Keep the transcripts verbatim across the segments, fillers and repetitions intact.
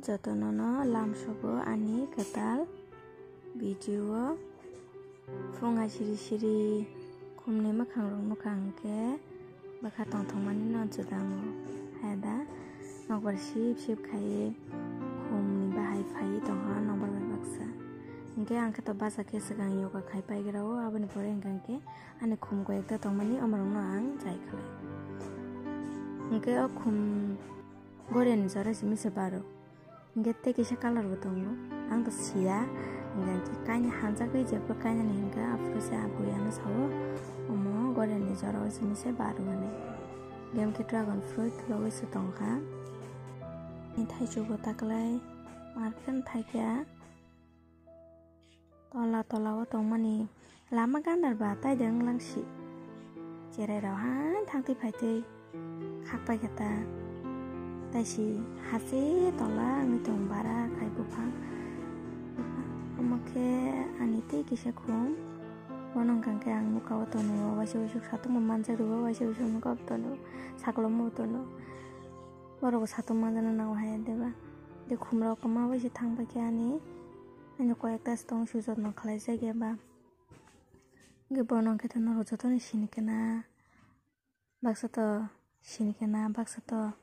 Jotono no lamsogo ani kwtal video o. Phung hai siri siri khumni mwkhang rok nukha hwnkhe bwkha tongthokmani no juda wngo. Hai da nokbar sip sip khaiwi khumni bahai phaiwi tongkha nokbar bai baksa. Hwnkhe ang khe to bacha khe swkang yoga khai paigra o, aboni pore hwnkhe ani khum koi ekta tongmani omorokno ang chai khlai. Hwnkhe o khum goriani jora simi se baro. Hwnkhe tei kisa colour bo tongo, ang to siya. Hwnkhe kaina hamjagwi jephuru kainani hwnkhe aphuru se abui ano sao, omo goriani jora o simi se baro hinwi. Hwnkhe dragon fruit logwi se tongkha. Ni thaichuk bo taklai, markhe thaikha. Tola tola o tongmani lama gandar ba tai de wng lang si. Cherai rok han thang twi phai twi khak pai kha ta. Tai si hachi tola wngwi tong bara khai buphang. Omo khe ani tei kisa khum. Bono hwnkha khe ang nukha o tono waisa waisa satung bo manjak rwo, waisa waisa nukha o tono, saklomo o tono. Borok bo satung manjak na nango hai de ba. De khum rok kwma bai se thang pai khe ani. Ani koi ekta se tong se jotno khlai jak ya ba. Hwnkhe bono hwnkhe to norok jotono sini khe na. Baksa to sini khe na, baksa to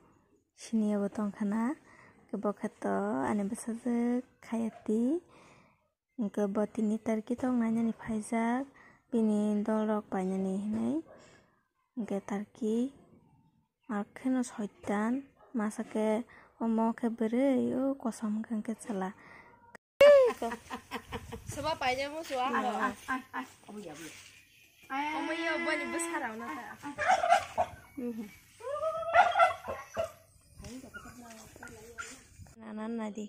sini ya bo tong kha na. Hwnkhe bo khe to ani bwsajwk khaya ti. Hwnkhe bo tini tarki tok nainani phaijak, bini dol rok painani hinwi. Hwnkhe tarki. Ar kheno soitan, masa khe omo khe bwrwi, o kosom hwnkhe chwla. Soba paijak mo suwa. Omo yo boni bwsarok no ta. Nana nadi.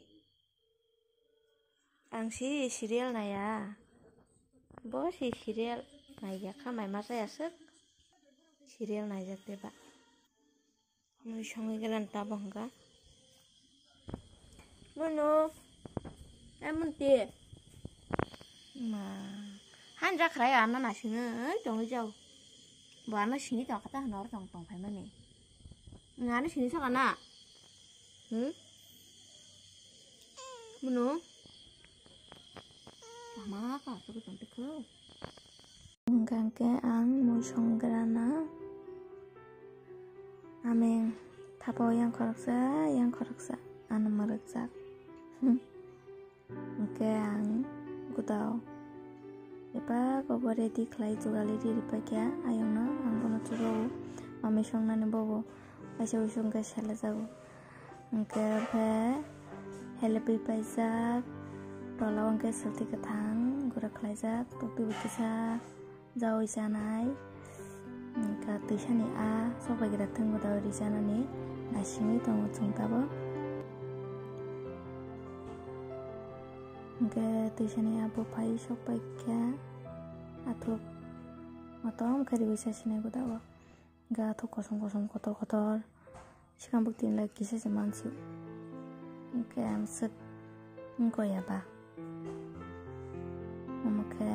Ang si serial naya. Bo si serial naiya kha mai ma chaya swk. Serial naijak de ba. Mui songwi gana tabo hwnkha. Munu. Eh, Munti. Ma. Hanja khrai ano nasingwi tongwi jao. Bo ano sini tong kata hwnwi tong tong phaimani. Nga ano sini sokana. Hmm? Munu. Mama ka asuk tong tikho. Hwnkha khe ang mui songgrana ameng thapa yang khoroksa, yang khoroksa ano mwrwkjak. Hwnkhe ang gudao bebak obo ready khlai jugali ri ripaikha ayangno, ang bono chubago mami songnani bobo waisa waisa hwnkhe selajago. Hwnkhe khe helpwi paijak, tola o hwnkhe swlti kwthang gura khlaijak, tokti bo kisa jawi chanai. Hwnkhe twisani a sokbaigra thwngwi dawi ri chanani naisingwi tongo chwng tabuk. Hwnkhe twisani a buphai sokpaikha athuk motom khe riwi chasinai gudao. Hwnkhe athuk kosom kosom kotor kotor. Sikang bwk tini lai kisa se mansu. Hwnkhe ang swk wngkha ya ba. Omo khe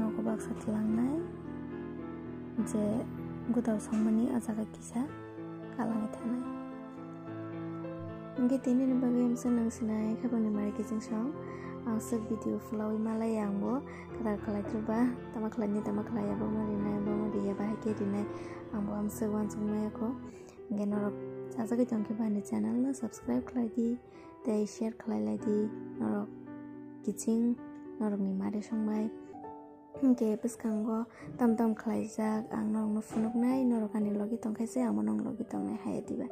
nogo baksa tlangnai je gudao songmani o jaga kisa kalangwi thanai. Hwnkhe tini ni bagwi amsa nang sinai khe boni mari kiching song. Ang swk video phulawi malai ang bo kwtal khlai thwk ba tama khlai ni tama khlai ya bo ma rinai bo ma ri ya ba hai khe rinai. Ang bo amswk uansuk maya kho. Hwnkhe norok chajagwi tongkhe bo ani channel no subscribe khlai di tei share khlai lai di. Norok kiching norokni mari songbai. Hwnkhe bwskango tam tam khlaijak ang norokno phunuknai, norok ani logi tongkhe se ang bo nong logi tongnai hai diba.